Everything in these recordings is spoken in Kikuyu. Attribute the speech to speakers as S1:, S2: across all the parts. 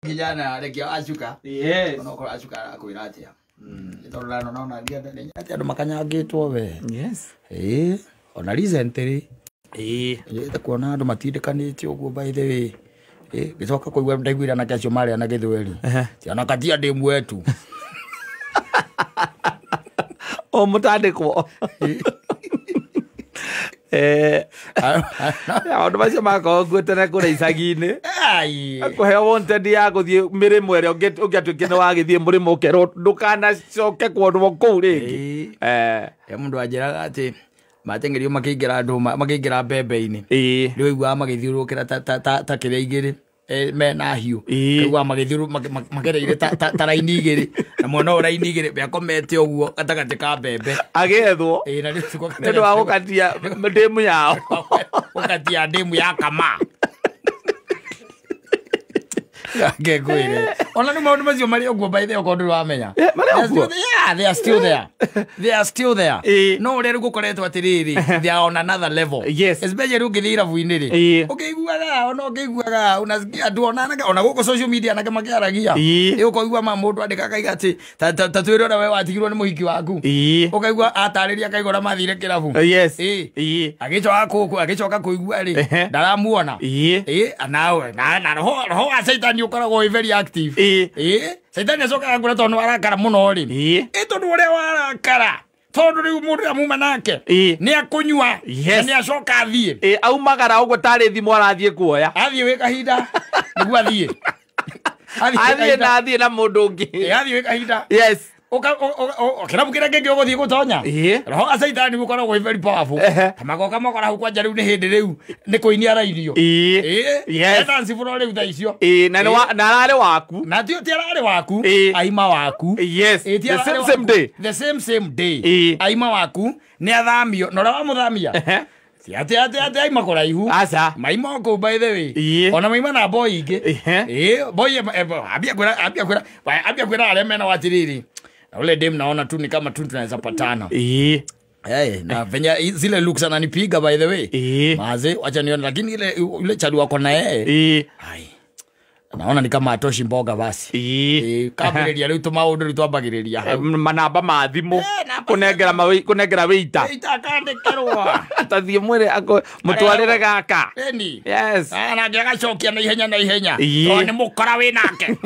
S1: Kijana rekia acuka.
S2: Yes.
S1: Onokorwo acuka arakwĩra atĩa. Nĩ tondũ ndano nona atĩ andũ makanyangĩtwo we.
S2: Yes.
S1: Ĩĩ, ona recently
S2: Ĩĩ.
S1: njĩte kuona andũ matindĩkanĩte ũguo by the way. Ĩĩ, ngĩcoka kũigua ndaiguire anake acio marĩa na gĩthweri. Ti anakatia ndĩmu wetu.
S2: O mũtandĩkwo. Maũndũ macio makoragwo kuo tene kũrĩa icagi-inĩ.
S1: Ai.
S2: Kũheo wanted ya gũthiĩ mĩrĩmo ĩrĩa ũngĩatuĩkire nĩ wagĩthiĩ mũrĩmo ũkerwo ndũkanacoke kuonwo kũu rĩngĩ.
S1: Ĩĩ.
S2: Eh.
S1: He mũndũ anjĩraga atĩ mateng'erio makĩingĩra ndũma makĩingĩra mbembe-inĩ.
S2: Ĩĩ.
S1: Rĩu aiguaga magĩthiũrũrũkĩra ta kĩrĩa igĩrĩ mena hiũ.
S2: Ĩĩ.
S1: Aiguaga magĩthiũrũ magereire ta raini igĩrĩ na mwena ũyũ raini igĩrĩ mekomete ũguo gatagatĩ ka mbembe.
S2: Agĩethwo.
S1: Ĩĩ, na rĩu
S2: Nĩ ũndũ wa gũkatia ndĩmu yao.
S1: Gũkatia ndĩmu ya kama. Ngeke ngwĩre. Ona nĩ maũndũ macio marĩ ũguo by the way okorwo ndũrĩ wamenya.
S2: Eh, marĩ o kuo?
S1: Yeah, they are still there. They are still there.
S2: Ĩĩ.
S1: No ũrĩa rĩu gũkoretwo atĩrĩrĩ, they are on another level.
S2: Yes.
S1: Especially ũngĩthiĩ irabu-inĩ rĩ.
S2: Ĩĩ.
S1: Ũkĩiguaga, ona ũkĩiguaga, unasikia andũ ona anake, ona gũkũ social media anake makĩaragia.
S2: Ĩĩ.
S1: Ĩ, ũkaigua ma mũndũ andĩka akaiga atĩ, ta twĩre ũrĩa we watigirwo nĩ mũhiki waku.
S2: Ĩĩ.
S1: Ũkaigua atarĩria akaigua ũrĩa mathire kĩrabu.
S2: Yes.
S1: Ĩĩ.
S2: Ĩĩ.
S1: Agĩcoka kũigua rĩ,
S2: Ehe.
S1: ndaramuona.
S2: Ĩĩ.
S1: Ĩĩ, nawe, na roho wa Caitani ũkoragwo wĩ very active.
S2: Ĩĩ.
S1: Ĩĩ, Caitani acokaga ngũra tondũ nĩ warakara mũno rĩ.
S2: Ĩĩ.
S1: Ĩ, tondũ ũrĩa warakara, tondũ rĩu mũndũ ũrĩa muma nake
S2: Ĩĩ.
S1: nĩ akũnyua
S2: Yes.
S1: na nĩ acoka athiĩ.
S2: Ĩĩ, aumagara ũguo tarĩ thimũ arathiĩ kuoya.
S1: Athiĩ wĩ kahinda nĩguo athiĩ. Athiĩ wĩ
S2: Athiĩ
S1: kahinda.
S2: na athiĩ na mũndũ ũngĩ.
S1: Ĩĩ, athiĩ wĩ kahinda.
S2: Yes.
S1: Kĩrabu kĩrĩa kĩngĩ ũgũthiĩ gũtonya.
S2: Ĩĩ.
S1: Roho wa Caitani ũkoragwo wĩ very powerful.
S2: Ehe.
S1: Ta magoka makora hau kwanja rĩu nĩ hĩndĩ rĩu nĩ kũinia arairio.
S2: Ĩĩ.
S1: Ĩĩ.
S2: Yes.
S1: Dance floor rĩu thaa icio.
S2: Ĩĩ, na nĩ na ararĩ waku.
S1: Na ti ararĩ waku.
S2: Ĩĩ.
S1: Aima waku.
S2: Yes.
S1: Ĩĩ, ti
S2: The
S1: ararĩ
S2: same
S1: waku.
S2: same day.
S1: The same same day.
S2: Ĩĩ.
S1: Aima waku nĩ athamio na ũrĩa wamũthamia.
S2: Ehe.
S1: Ti atĩ aima kũraihu.
S2: Aca.
S1: Maima o kũu by the way.
S2: Ĩĩ.
S1: Ona maima na boy ingĩ.
S2: Ehe.
S1: Ĩĩ, boy ambia kwĩra arĩa mena atĩrĩrĩ. Na ule dem naona tu ni kama tu tunaweza patana.
S2: Ĩĩ.
S1: Hey, na venye zile looks ananipiga by the way.
S2: Ĩĩ.
S1: Maze, wacha nione lakini ile ile chali wako na yeye.
S2: Ĩĩ.
S1: Ai. Naona ni kama atoshi mboga basi.
S2: Ĩĩ.
S1: Ĩĩ, kambĩrĩria rĩu tũmaũndũ rĩu twambagĩrĩria hau.
S2: Manamba ma thimũ
S1: Eh, namba
S2: kũnengera kũnengera wĩita.
S1: Itakandĩkĩrwo.
S2: Tathiĩ mwĩre mũtwarĩre gaka.
S1: Ĩni.
S2: Yes.
S1: Ah, nake agacokia na ihenya na ihenya.
S2: Ĩĩ.
S1: Tondũ nĩ mũkora wĩ nake.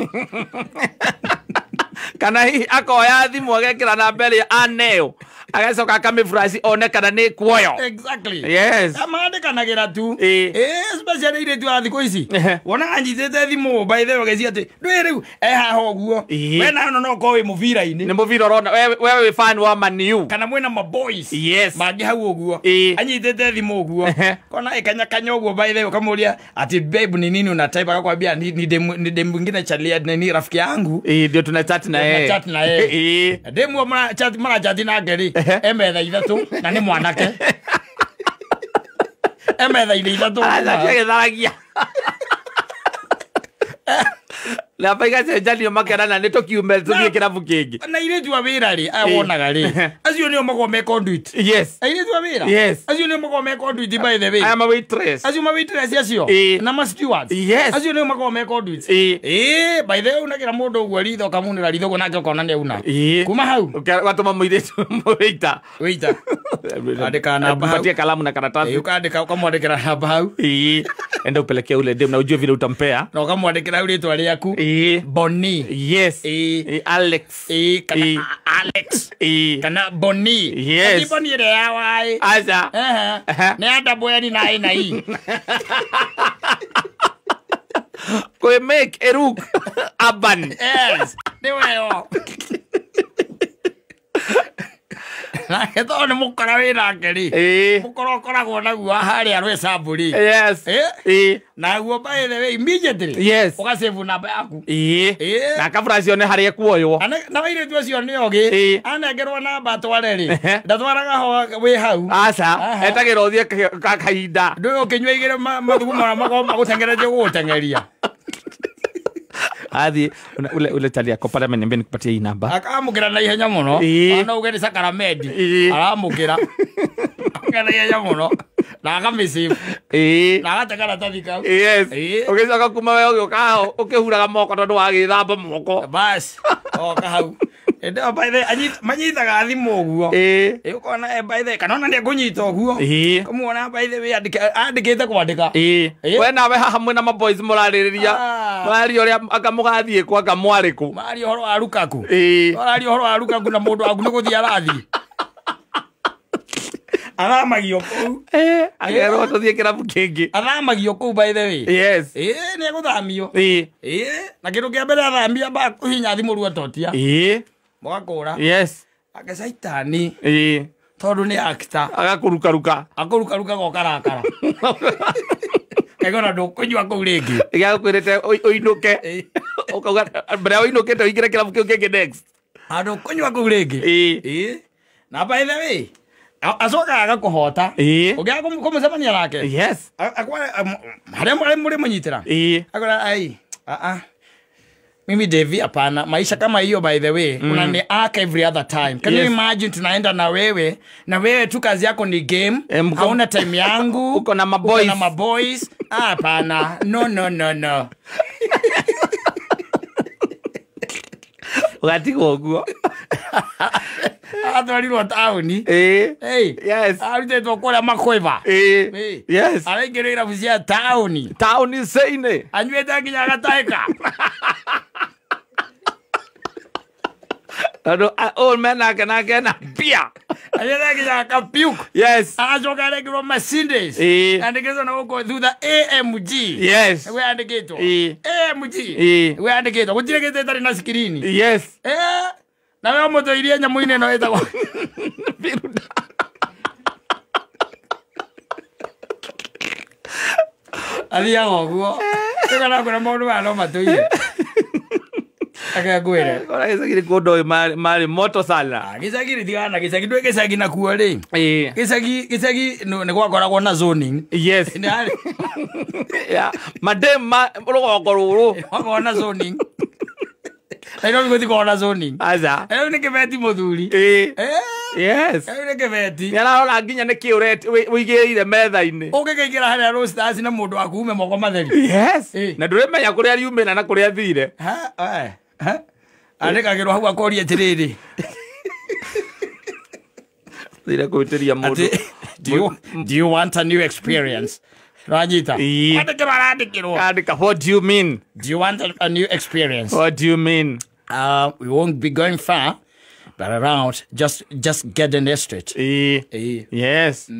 S2: Kana hihi akoya thimũ agekĩra namba ĩrĩa aneo agacoka akamĩflash one kana nĩ kuoyo.
S1: Exactly.
S2: Yes.
S1: Mandĩkanagĩra tu.
S2: Ĩĩ.
S1: Ĩĩ, especially airĩtu a thikũ ici.
S2: Ehe.
S1: Wonaga anyitĩte thimũ by the way ũgeciria atĩ ndũĩ rĩu e haha ũguo.
S2: Ĩĩ.
S1: We nayo no ũkorwo wĩ mũbira-inĩ.
S2: Nĩ mũbira ũrona we wĩ fan wa Man U.
S1: Kana mwĩna ma boys.
S2: Yes.
S1: Mangĩ hau ũguo.
S2: Ĩĩ.
S1: Anyitĩte thimũ ũguo.
S2: Ehe.
S1: Kona ĩkanyakanya ũguo by the way ũkamũria atĩ babe ni nini una type akakwambia ni demu mwingine chalia nini rafiki yangu.
S2: Ĩĩ, ndio tuna chat na yeye.
S1: Tuna chat na yeye.
S2: Ĩĩ.
S1: Demu ũyũ mara chat nake rĩ
S2: Ehe.
S1: e metha ithatũ na nĩ mwanake. E metha-inĩ ithatũ.
S2: Aracokia agĩtharagia. Namba igacenjanio makerana nĩ tũkiume tũthiĩ kĩrabu kĩngĩ.
S1: Na airĩtu a wĩra rĩ aya wonaga rĩ acio nĩo makoragwo me conduit.
S2: Yes.
S1: Airĩtu a wĩra
S2: Yes.
S1: acio nĩo makoragwo me conduit by the way.
S2: I am a waitress.
S1: Acio ma waitress acio
S2: Ĩĩ.
S1: na ma stewards.
S2: Yes.
S1: Acio nĩo makoragwo me conduit.
S2: Ĩĩ.
S1: Ĩĩ, by the way unagĩra mũndũ ũguo ritho ũkamunĩra ritho ũguo nake ũkona nĩ auna.
S2: Ĩĩ.
S1: Kuma hau
S2: Ũgatũma mũirĩtu mũwaiter.
S1: Waiter. Andĩka namba hau.
S2: Mpatie kalamu na karatasi.
S1: Ĩĩ, ũkandĩka ũkamwandĩkĩra namba hau.
S2: Ĩĩ. Enda upelekee ule dem na ujue vile utampea.
S1: Na ũkamwandĩkĩra hau rĩtwa rĩaku.
S2: Ĩĩ.
S1: Boni.
S2: Yes.
S1: Ĩĩ.
S2: Ĩĩ, Alex.
S1: Ĩĩ, kana
S2: Ĩĩ.
S1: Alex.
S2: Ĩĩ.
S1: Kana Boni.
S2: Yes.
S1: Ti Boni ĩrĩa ya waĩ.
S2: Aca.
S1: Ehe.
S2: Ehe.
S1: Nĩ ya double N na A na E.
S2: Kwe make eruk urban.
S1: Yes. Nĩ weyo. Nake tondũ nĩ mũkora wĩ nake rĩ.
S2: Ĩĩ.
S1: Mũkora ũkoragwo naguo harĩa rwĩcambu rĩ.
S2: Yes.
S1: Ĩĩ.
S2: Ĩĩ.
S1: Naguo by the way immediately.
S2: Yes.
S1: Ũgasave namba yaku.
S2: Ĩĩ.
S1: Ĩĩ.
S2: Na kabura cione harĩa ekuoywo.
S1: Na airĩtu acio nĩ ogĩ.
S2: Ĩĩ.
S1: Anengerwo namba atware rĩ.
S2: Ehe.
S1: Ndatwaraga ho wĩ hau.
S2: Aca.
S1: Aha.
S2: Etagĩra ũthiĩ kahinda.
S1: Ndũĩ ũkĩnyua igĩrĩ mathugumo marĩa makoragwo magũteng'eretie gũgũteng'eria.
S2: Athi ule chali yako pale ameniambia nikupatie hii namba.
S1: Akamũkĩra na ihenya mũno.
S2: Ĩĩ.
S1: Ona uge nĩ sakaramedi.
S2: Ĩĩ.
S1: Aramũkĩra. Amũkĩra na ihenya mũno. Na akamĩsave.
S2: Ĩĩ.
S1: Na agate karatathi kau.
S2: Yes.
S1: Ĩĩ.
S2: Ũgĩcoka kuma we ũgĩũka haha ũkĩhuraga moko tondũ wagĩthamba moko.
S1: Bas oka hau. Ĩndĩ ĩyo by the way, manyitaga thimũ ũguo.
S2: Ĩĩ.
S1: Ĩ ũkona by the way, kana ona nĩ ekũnyita ũguo.
S2: Ĩĩ.
S1: Kũmuona by the way andĩkĩte kwandĩka.
S2: Ĩĩ.
S1: Ĩĩ.
S2: We nawe haha mwĩna maboys mũrarĩrĩria.
S1: Ah.
S2: Mũraria ũrĩa anga mũgathiĩ kũ anga mwarĩ kũ.
S1: Maria ũhoro wa Lukaku.
S2: Ĩĩ.
S1: Araria ũhoro wa Lukaku na mũndũ waku nĩ gũthiĩ arathiĩ. Athamagio kũu.
S2: Ĩĩ. Akerwo tũthiĩ kĩrabu kĩngĩ.
S1: Athamagio kũu by the way.
S2: Yes.
S1: Ĩĩ nĩ egũthamio.
S2: Ĩĩ.
S1: Ĩĩ na kĩndũ kĩa mbere athamia amba kũhinya thimũ ruototia.
S2: Ĩĩ.
S1: Mũgakũra.
S2: Yes.
S1: Ake caitani
S2: Ĩĩ.
S1: tondũ nĩ actor.
S2: Agakũrukaruka.
S1: Akũrukaruka gokarakara. Kaigona ndũkũnyua kũu rĩngĩ.
S2: Gĩagũkwĩrĩte ũinũke.
S1: Ĩĩ.
S2: Ũkauga mbere ya ũinũkĩte ũingĩre kĩrabu kĩu kĩngĩ next.
S1: Handũ kũnyua kũu rĩngĩ.
S2: Ĩĩ.
S1: Ĩĩ. Na by the way, acokaga agakũhota.
S2: Ĩĩ.
S1: Ũngĩaga kũmũcemania nake.
S2: Yes.
S1: Harĩa mũrĩ mũnyitĩra.
S2: Ĩĩ.
S1: Akora ai, a mimi Devi hapana, maisha kama hiyo by the way, unaniaka every other time. Can
S2: Yes.
S1: you imagine tunaenda na wewe na wewe tu kazi yako ni game, hauna time yangu,
S2: Uko na maboys.
S1: Uko na maboys. Ah, hapana. No no no no.
S2: Ũgatigwo ũguo.
S1: Atwarirwo taũni.
S2: Ĩĩ.
S1: Hey.
S2: Yes.
S1: Arutĩtwo kũrĩa makwĩba.
S2: Ĩĩ.
S1: Ĩĩ.
S2: Yes.
S1: Araingĩrwo irabu cia taũni.
S2: Taũni ceinĩ.
S1: Anyuĩte nginya agatahĩka.
S2: Tondũ ũyũ menake nake ena mbia.
S1: Anyuĩte nginya akapuke.
S2: Yes.
S1: Agacoka arekĩrwo Mercedes.
S2: Ĩĩ.
S1: Yandĩkĩtwo na gũkũ thutha AMG.
S2: Yes.
S1: Nĩguo yandĩkĩtwo.
S2: Ĩĩ.
S1: AMG.
S2: Ĩĩ.
S1: Nĩguo yandĩkĩtwo. Gũtirĩ gĩtĩ ĩtarĩ na screen.
S2: Yes.
S1: Na we ũmũtũirie nyamũ-inĩ ĩno ĩtagwo
S2: Biruda.
S1: Athiaga ũguo. Tũkona kwĩra maũndũ maya no matũire. Reke ngwĩre.
S2: Kora gĩcagi nĩ kũndũ ũyũ marĩ moto sana.
S1: Gĩcagi rĩ tigana na gĩcagi ndũĩ gĩcagi nakuo rĩ.
S2: Ĩĩ.
S1: Gĩcagi nĩ gwakoragwo na zoning.
S2: Yes.
S1: Nĩ harĩ
S2: Yeah. Madem ma rũgongo rũrũ.
S1: gwakoragwo na zoning. Nairobi gũtikoragwo na zoning.
S2: Aca.
S1: Rĩu nĩ kĩbeti mũthuri.
S2: Ĩĩ. Yes.
S1: Rĩu nĩ kĩbeti.
S2: Nĩ ararora nginya nĩ kĩ ũigĩrĩire metha-inĩ.
S1: Ũngĩkaingĩra harĩa Roasters na mũndũ waku ume moko matheri.
S2: Yes.
S1: Ĩĩ.
S2: Na ndũrĩmenya kũrĩa riumĩra na kũrĩa thire.
S1: Ha? Ha? Andĩkagĩrwo hau akoria atĩrĩrĩ.
S2: Thire kũhĩtĩria mũndũ.
S1: Do you want a new experience? Ranyita.
S2: Ĩĩ.
S1: Andĩkĩrwo arandĩkĩrwo.
S2: Andĩka, what do you mean?
S1: Do you want a new experience?
S2: What do you mean?
S1: We won't be going far, but around, just get in the street.
S2: Ĩĩ.
S1: Ĩĩ.
S2: Yes.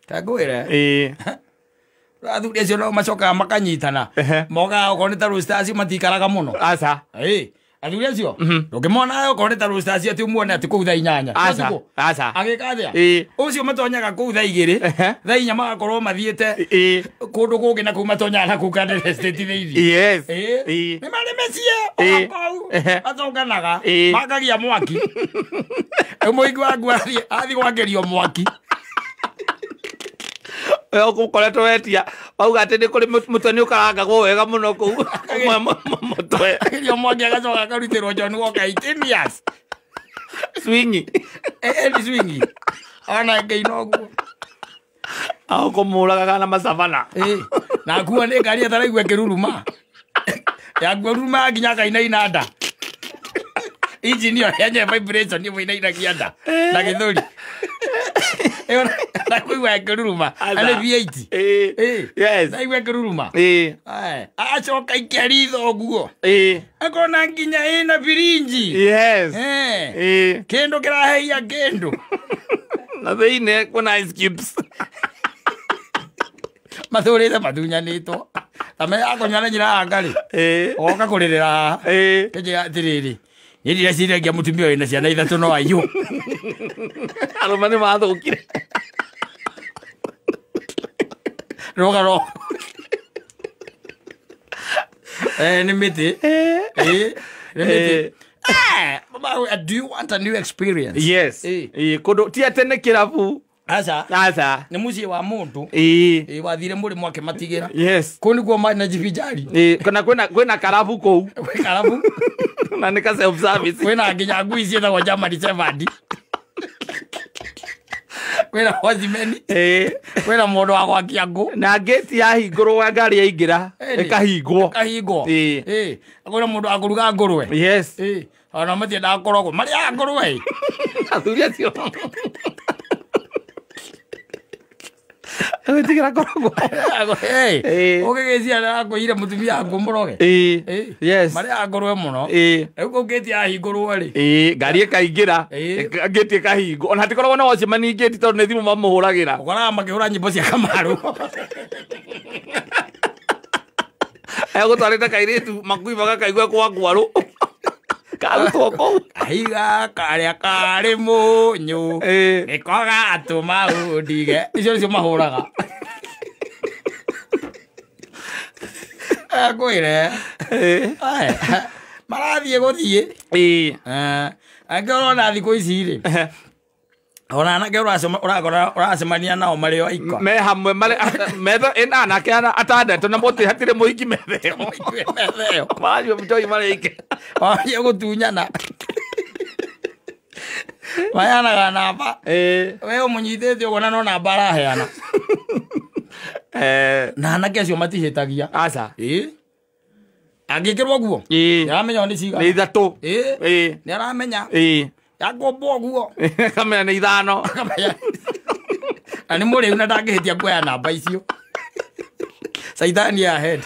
S1: Ta ngwĩre.
S2: Ĩĩ.
S1: Athuri acio no macokaga makanyitana.
S2: Ehe.
S1: Mokaga okorwo nĩ ta Roasters matikaraga mũno.
S2: Aca.
S1: Ĩĩ. Athuri acio ndũngĩmona okorwo nĩ ta Roasters atĩ ũmuone atĩ kũu thaa 8.
S2: Aca.
S1: Ũtukũ.
S2: Aca.
S1: Agĩka atĩa?
S2: Ĩĩ.
S1: Ũcio matonyaga kũu thaa 2,
S2: Ehe.
S1: thaa 4 magakorwo mathiĩte
S2: Ĩĩ.
S1: kũndũ kũngĩ na kũu matonyaga na kũu Garden Estate thĩinĩ.
S2: Yes.
S1: Ĩĩ.
S2: Ĩĩ.
S1: Nĩ marĩ mĩciĩ
S2: Ĩĩ.
S1: o kũu
S2: Ehe.
S1: matũnganaga
S2: Ĩĩ.
S1: makagia mwaki. Rĩu mũingĩ waku athiĩ gwakĩrio mwaki.
S2: We ũkoretwo wetia wauga atĩ nĩ kũrĩ mũtwe nĩ ũkarangagwo wega mũno kũu. Ũmwe mũtwe.
S1: Akĩrio mwaki agacoka akarutĩrwo John Walker 18 years.
S2: Swingi.
S1: Ĩ swingi. Ona ngĩina ũguo.
S2: Agũkũmũragaga na macabana.
S1: Ĩĩ. Na akua nĩ ngari ataraigua ĩkĩruruma. Yakua ruruma nginya akainaina nda. Injini ĩyo yenyewe vibration nĩ ĩinainagia nda na gĩthũri. Ĩyo nakũigua ĩkĩruruma.
S2: Aca.
S1: Arĩ V8.
S2: Ĩĩ.
S1: Ĩĩ.
S2: Yes.
S1: Naigua ĩkĩruruma.
S2: Ĩĩ.
S1: Aya. Acoka aikia ritho ũguo.
S2: Ĩĩ.
S1: Akona nginya ĩna birinji.
S2: Yes.
S1: Eh.
S2: Ĩĩ.
S1: Kĩndũ kĩraheia kĩndũ.
S2: Na thĩinĩ kwĩna ice cubes.
S1: Mathũrĩte matunyanĩtwo. Ta me akonyana nyina anga rĩ.
S2: Ĩĩ.
S1: Oka kũrĩrĩra haha.
S2: Ĩĩ.
S1: Kĩnjĩra atĩrĩrĩ. Niĩ ndireciria mũtumia wĩna ciana 3 no aiywo.
S2: Arũme nĩ mathũkire.
S1: Rũga ro. Nĩ mĩtĩ. Ĩĩ. Nĩ mĩtĩ. Mama, do you want a new experience?
S2: Yes.
S1: Ĩĩ.
S2: Ĩĩ, kũndũ ti atĩ nĩ kĩrabu.
S1: Aca.
S2: Aca.
S1: Nĩ mũciĩ wa mũndũ.
S2: Ĩĩ.
S1: Ĩĩ, wathire mũrĩmo akĩmatigĩra.
S2: Yes.
S1: Kũu nĩkuo manajibijari.
S2: Ĩĩ, kana kwĩna karabu kũu.
S1: Gwĩ karabu.
S2: Na nĩ ka self service.
S1: Kwĩna nginya ngui ciĩtagwo German Shepherd. Kwĩna watchman.
S2: Ĩĩ.
S1: Kwĩna mũndũ wa gwakia ngũ.
S2: Na ngĩti yahingũrwo ngari yaingĩra
S1: Ĩni.
S2: ĩkahingwo.
S1: Ĩkahingwo.
S2: Ĩĩ.
S1: Ĩĩ. Kwĩna mũndũ wa kũruga ngũrwe.
S2: Yes.
S1: Ĩĩ. Ona matiendaga kũrogwo. Marĩaga ngũrwe.
S2: Athuri acio. Gwĩtigĩra kũrogwo.
S1: Ĩĩ.
S2: Ĩĩ.
S1: Ũngĩgĩciria nĩarakwĩire mũtumia waku mũroge.
S2: Ĩĩ.
S1: Ĩĩ.
S2: Yes.
S1: Marĩaga ngũrwe mũno.
S2: Ĩĩ.
S1: Rĩu kũu ngĩti yahingũrwo rĩ.
S2: Ĩĩ, ngari ĩkaingĩra.
S1: Ĩĩ.
S2: Ngĩti ĩkahingwo. Ona hatikoragwo na watchman ngĩti tondũ nĩ thimũ mamũhũragĩra.
S1: Ũkoraga makĩhũra nyĩmbo cia Kamaru.
S2: Egũtwarĩte kairĩtu makui magakaigua kwa ngwarũ. Karutwo kũu.
S1: Kahiga karĩa karĩ mũnyũ.
S2: Ĩĩ.
S1: Nĩko gatũma ũndige. Icio nĩcio mahũraga. Ngwĩre.
S2: Ĩĩ.
S1: Aya, marathiĩ gũthiĩ.
S2: Ĩĩ.
S1: Angĩ ũrona thikũ ici rĩ. Ona anake ũrakora ũracemania nao marĩ o aika.
S2: Me hamwe marĩ metha ĩna anake atandatũ na mũtĩ hatirĩ mũhiki metha ĩyo.
S1: Metha ĩyo.
S2: Maranyua njohi marĩ aingĩ.
S1: Marathiĩ gũtunyana. Maheanaga namba.
S2: Ĩĩ.
S1: We ũmũnyitĩte ũguo na no namba araheana. Na anake acio matihĩtagia.
S2: Aca.
S1: Ĩĩ. Angĩkĩrwo guo.
S2: Ĩĩ.
S1: Nĩaramenya nĩ cigana.
S2: Nĩ ithatũ.
S1: Ĩĩ.
S2: Ĩĩ.
S1: Nĩaramenya.
S2: Ĩĩ.
S1: Yakombo guo.
S2: Kamenya nĩ ithano.
S1: Akamenya. Na nĩ mũrĩu na ndangĩhĩtia kuoya namba icio. Caitani ya head.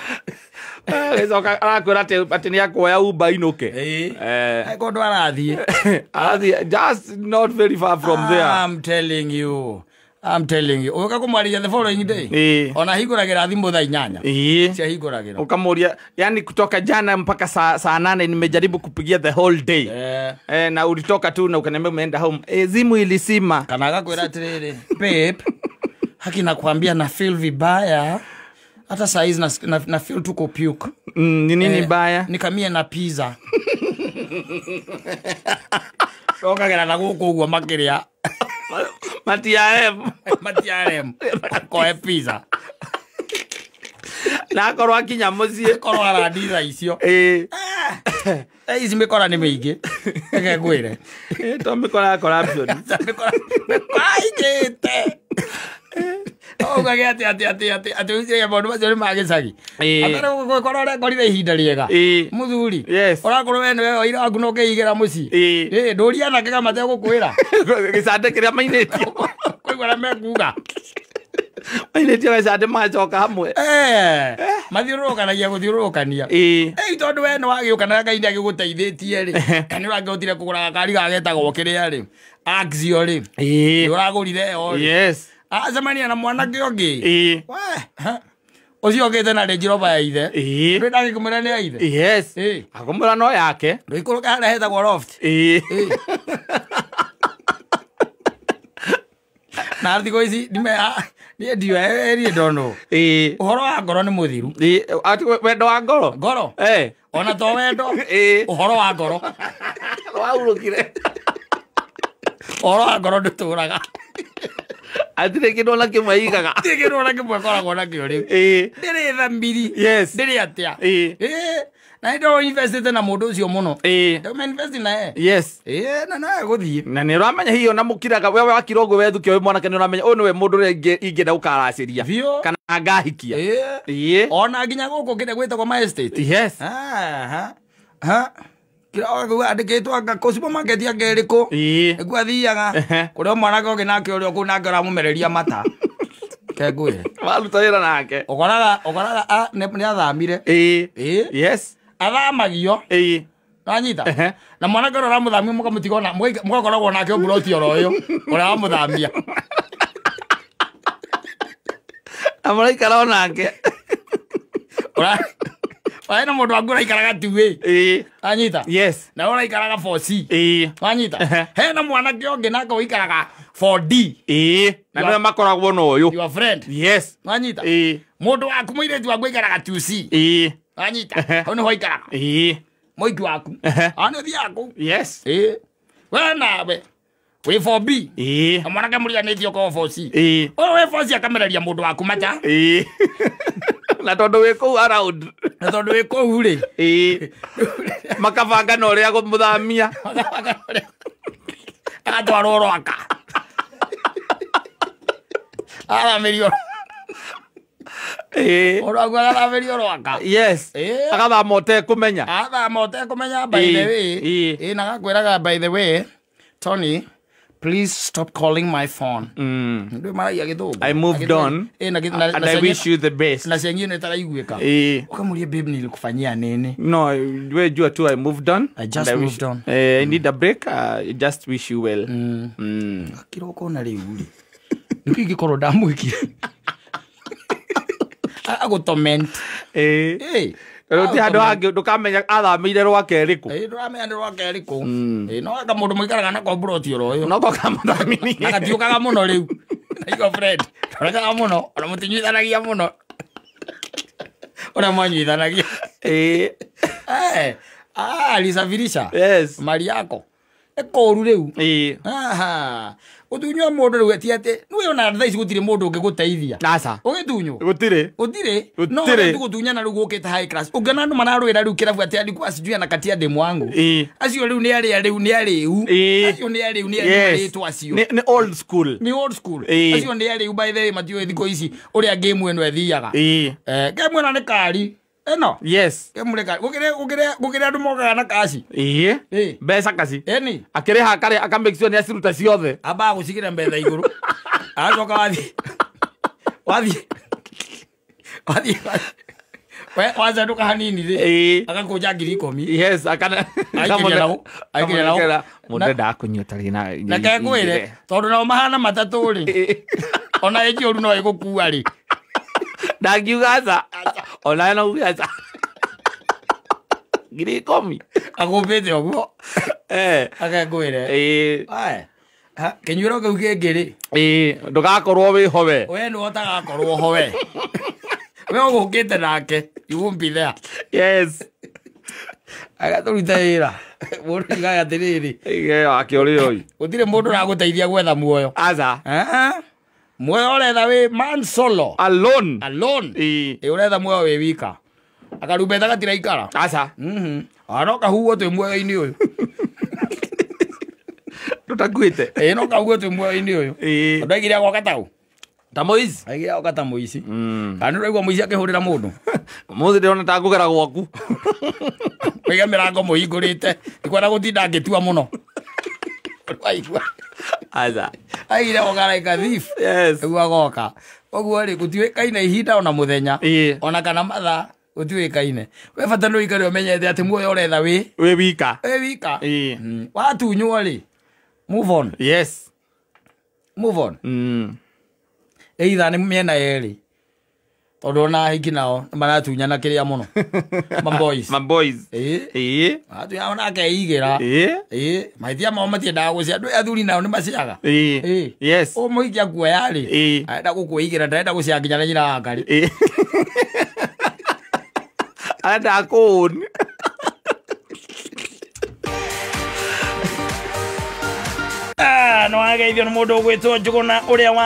S2: Agĩcoka arakwĩra atĩ nĩ akuoya Uber inũke.
S1: Ĩĩ.
S2: Eh.
S1: Kũndũ arathiĩ.
S2: Arathiĩ just not very far from there.
S1: I'm telling you. I'm telling you. Ũka kũmwarĩria the following day.
S2: Ĩĩ.
S1: Ona hingũragĩra thimũ thaa inyanya.
S2: Ĩĩ.
S1: Ciahingũragĩra.
S2: Ukamuria, yani kutoka jana mpaka saa 8 nimejaribu kupigia the whole day.
S1: Eh.
S2: Na ulitoka tu na ukaniambia umeenda home. Simu ilisima.
S1: Kana agakwĩra atĩrĩrĩ, babe, haki nakwambia na feel vibaya. Hata saa hizi na feel tu kupuke.
S2: Ni nini baya?
S1: Nikamie na pizza. Okagera na gũkũ ũguo makĩrĩa.
S2: Matia M.
S1: Matia M. Koe pizza.
S2: Na akorwo akinya mũciĩ.
S1: Korwo aranditha icio.
S2: Ĩĩ.
S1: Ici mĩkora nĩ mĩingĩ. Reke ngwĩre.
S2: To mĩkora ya corruption.
S1: Mĩkora aingĩte. Augage atĩ atĩ atĩ atĩ atĩ ũcirie maũndũ macio nĩ ma gĩcagi.
S2: Ĩĩ.
S1: Atarĩ gũkorwo ũrekorire ihinda rĩega.
S2: Ĩĩ.
S1: Mũthuri.
S2: Yes.
S1: Ũrakorwo we nĩwe oira waku na ũkĩigĩra mũciĩ.
S2: Ĩĩ.
S1: Ĩĩ, ndũria anake kama mategũkwĩra.
S2: Gĩcande kĩrĩa mainĩtio.
S1: Kũigua ũrĩa mekuga.
S2: Mainĩtio gĩcande magacoka hamwe.
S1: Mathiũrũrũkanagia gũthiũrũrũkania.
S2: Ĩĩ.
S1: Ĩĩ, tondũ we nĩ wagĩũka na Ngai nĩagĩgũteithĩtie rĩ. Nĩ ũrakĩhotire kũgũra gakari gagetagwo kĩrĩa rĩ. Axio rĩ.
S2: Ĩĩ.
S1: Nĩ ũragũrire ĩyo rĩ.
S2: Yes.
S1: Acemania na mwanake ũngĩ.
S2: Ĩĩ.
S1: We, ũcio ũkĩte na Range Rover ya ithe.
S2: Ĩĩ.
S1: Ndũĩ ndangĩkũmwĩra nĩ ya ithe.
S2: Yes.
S1: Ĩĩ.
S2: Akũmwĩra no yake.
S1: Ndũikũrũke harĩa hetagwo loft.
S2: Ĩĩ.
S1: Ĩĩ. Na thikũ ici niĩ ndiũĩ, niĩ ndonwo.
S2: Ĩĩ.
S1: Ũhoro wa ngoro nĩ mũthiru.
S2: Ĩĩ, atĩ wendo wa ngoro?
S1: Ngoro?
S2: Eh.
S1: Ona to wendo.
S2: Ĩĩ.
S1: Ũhoro wa ngoro.
S2: Waurũkire.
S1: Ũhoro wa ngoro ndũtũraga.
S2: Hatirĩ kĩndũ ona kĩmwe igaga.
S1: Hatirĩ kĩndũ ona kĩmwe ĩkoragwo nakĩo rĩu.
S2: Ĩĩ.
S1: Ndĩrĩ thamiri.
S2: Yes.
S1: Ndĩrĩ atĩa.
S2: Ĩĩ.
S1: Ĩĩ. Na nĩ ndĩrona investĩte na mũndũ ũcio mũno.
S2: Ĩĩ.
S1: Ndĩrona invest na ye.
S2: Yes.
S1: Ĩĩ, na no egũthiĩ.
S2: Na nĩ ũramenya hihi ona mũkiraga we wakira ũguo wethukio wĩ mwanake nĩ ũramenya ũyũ nĩwe mũndũ ũrĩa ingĩenda gũkaracĩria.
S1: Biũ.
S2: Kana ngahikia.
S1: Ĩĩ.
S2: Ĩĩ.
S1: Ona nginya gũkũ kĩrĩa gwĩtagwo my estate.
S2: Yes.
S1: Aha. Ha. Kĩrĩa ũgakuga andĩkĩtwo anga kũ supermarket anga ĩrĩkũ.
S2: Ĩĩ.
S1: Nĩkuo athiaga. Kũrĩ o mwanake ũngĩ nake ũrĩa kũu nake ũramũmereria mata. Ke ngwĩre.
S2: Waruta wĩra nake.
S1: Ũkoraga nĩ athamire.
S2: Ĩĩ.
S1: Ĩĩ.
S2: Yes.
S1: Athamagio.
S2: Ĩĩ.
S1: Wanyita? Na mwanake ũrĩa ũramũthamia mũkamũtiga ona mũgakoragwo nake ũmburoti oro ũyũ ũrĩa wamũthamia.
S2: Na mũraikara o nake.
S1: Waĩ na mũndũ waku ũraikaraga 2A.
S2: Ĩĩ.
S1: Wanyita?
S2: Yes.
S1: Na ũraikaraga 4C.
S2: Ĩĩ.
S1: Wanyita? Hena mwanake ũngĩ nake ũikaraga 4D.
S2: Ĩĩ. Na nĩwe makoragwo na ũyũ.
S1: Your friend.
S2: Yes.
S1: Wanyita?
S2: Ĩĩ.
S1: Mũndũ waku mũirĩtu waku aikaraga 2C.
S2: Ĩĩ.
S1: Wanyita? Hau nĩho aikaraga.
S2: Ĩĩ.
S1: Mũiki waku. Ona ũthiaga kũu.
S2: Yes.
S1: Ĩĩ. We nawe wĩ 4B.
S2: Ĩĩ.
S1: Na mwanake mũriganĩtie ũkorwo 4C.
S2: Ĩĩ.
S1: Ũyũ wĩ 4C akamereria mũndũ waku mata.
S2: Ĩĩ. Na tondũ wĩ kũu around.
S1: Na tondũ wĩ kũu rĩ.
S2: Ĩĩ. Makabanga na ũrĩa kũmũthamia.
S1: Agatwarwo Rwaka. Athamĩrio.
S2: Ĩĩ.
S1: Mũndũ waku agathamĩrio rwaka.
S2: Yes.
S1: Ĩĩ.
S2: Agathama ũtekũmenya.
S1: Athama ũtekũmenya by the way.
S2: Ĩĩ.
S1: Ĩĩ, na agakwĩraga by the way, Tony, please stop calling my phone. Ndũ maragia gĩthũngũ.
S2: I moved on.
S1: Ĩĩ, na
S2: And I wish you the best.
S1: na cianyu ĩno ĩtaraiguĩka.
S2: Ĩĩ.
S1: Ũkamũria babe nilikufanyia nini?
S2: No, we jua tu I moved on.
S1: I just
S2: And
S1: moved on.
S2: I need a break. I just wish you well.
S1: Gakira ũkona rĩu rĩ. Nĩkĩ ingĩkorwo ndamwĩkire? Agũtorment.
S2: Ĩĩ.
S1: Ĩĩ.
S2: Rĩu ti handũ hangĩ ndũkamenya athamĩire rwake rĩkũ.
S1: Ĩĩ, ndũramenya nĩ rwake rĩkũ. Ĩĩ, no anga mũndũ mũikaraga nako mburoti oro ũyũ.
S2: No kokamũthamini.
S1: Na gatiũkaga mũno rĩu. Naigua Fred, ndorekaga mũno, ona mũtinyuithanagia mũno. Ũrĩa mwanyuithanagia.
S2: Ĩĩ.
S1: Eh, alisafirisha.
S2: Yes.
S1: Mali yako. Nĩ kũũru rĩu.
S2: Ĩĩ.
S1: Aha. Gũtunywo mũndũ rĩu ti atĩ nĩwe ona thaa ici gũtirĩ mũndũ ũngĩgũteithia.
S2: Aca.
S1: Ũgĩtunywo?
S2: Gũtirĩ.
S1: Gũtirĩ. No
S2: Gũtirĩ.
S1: tu gũtunyana rĩu gũkĩte high class. Ũngĩona andũ mararũĩra rĩu kĩrabu atĩ alikuwa sijui anakatia demu wangu.
S2: Ĩĩ.
S1: Acio rĩu nĩ arĩa rĩu nĩ arĩu.
S2: Ĩĩ.
S1: Acio nĩ arĩu nĩ arĩa
S2: Yes.
S1: marĩtwo acio.
S2: Nĩ old school.
S1: Nĩ old school.
S2: Ĩĩ.
S1: Acio nĩ arĩu by the way matiũĩ thikũ ici ũrĩa game ĩno ĩthiaga.
S2: Ĩĩ.
S1: Eh, game ĩno nĩ kari. Ĩno.
S2: Yes.
S1: Game nĩ kari. Gũkĩrĩ andũ mokaga na kaci.
S2: Ĩĩ.
S1: Ĩĩ.
S2: Mbeca kaci.
S1: Ĩni.
S2: Akĩrĩha akarĩa aka make sure nĩ aciruta ciothe.
S1: Ambaga gũcigĩra metha igũrũ. Agacoka wathiĩ wacenũka hanini rĩ.
S2: Ĩĩ.
S1: Agakũnja 10,000.
S2: Yes, akana
S1: Aikĩria nao, aikĩria nao.
S2: Mũndũ endaga kũnyua tarĩ na
S1: Reke ngwĩre tondũ nao mahana matatũ rĩ. Ona ĩ njũru no ĩgũkua rĩ.
S2: Ndangiuga aca. Onawe no uge aca. 10,000.
S1: Agũmbĩte ũguo.
S2: Eh.
S1: Akengwĩre.
S2: Ĩĩ.
S1: Ae. Kĩnyuĩro kĩu kĩngĩ rĩ.
S2: Ĩĩ, ndũgakorwo wĩ ho we.
S1: We nĩwe ũtagakorwo ho we. We ũgũkĩte nake. You won't be there.
S2: Yes.
S1: Agatũruta wĩra. Mũndũ oigaga atĩrĩrĩ.
S2: Ĩĩ, akĩũrĩo oi.
S1: Gũtirĩ mũndũ ũragũteithia gwetha muoyo.
S2: Aca.
S1: Muoyo ũretha wĩ man solo.
S2: Alone.
S1: Alone.
S2: Ĩĩ.
S1: Ĩ ũretha muoyo wĩ wika. Akarumbeta gatiraikara.
S2: Aca.
S1: Ona no kahuo twĩ muoyo-inĩ ũyũ.
S2: Tũtakuĩte.
S1: Ĩ no kahuo twĩ muoyo-inĩ ũyũ.
S2: Ĩĩ.
S1: Tondũ aigire agoka tau.
S2: Ta mũici.
S1: Aigire agoka ta mũici. Kana nĩ ũraigua mũici akĩhũrĩra mũndũ.
S2: Mũthĩ ndĩrona ta ngũgera gwaku.
S1: Ũige mĩrango mũhingũrĩte. Ndikwenda gũtinda ngĩtua mũno. Waigua.
S2: Aca.
S1: Aigire agoka like a thief.
S2: Yes.
S1: Nĩguo agoka. Ũguo rĩ gũtiũĩkaine ihinda ona mũthenya.
S2: Ĩĩ.
S1: Ona kana mathaa gũtiũĩkaine. We bata nĩ ũikare ũmenyete atĩ muoyo ũretha wĩ
S2: Wĩ wika.
S1: wĩ wika.
S2: Ĩĩ.
S1: Watunywo rĩ, move on.
S2: Yes.
S1: Move on. Either nĩ mĩena yerĩ. Tondũ ona ahiki nao nĩ maratunyana kĩrĩa mũno. Ma boys.
S2: Ma boys.
S1: Ĩĩ.
S2: Ĩĩ.
S1: Maratunyana ona akeigĩra.
S2: Ĩĩ.
S1: Ĩĩ. Mahĩtia mao matiendaga gũcia. Andũ athuri nao nĩ maciaga.
S2: Ĩĩ.
S1: Ĩĩ.
S2: Yes.
S1: Ũyũ mũhiki akuoya rĩ.
S2: Ĩĩ.
S1: Arenda gũkwĩigĩra ndarenda gũcia nginya na nyina wa ngarĩ.
S2: Ĩĩ. Arenda kũũni.
S1: No wageithio nĩ mũndũ ũgwĩtwo Njũgũna ũrĩa wa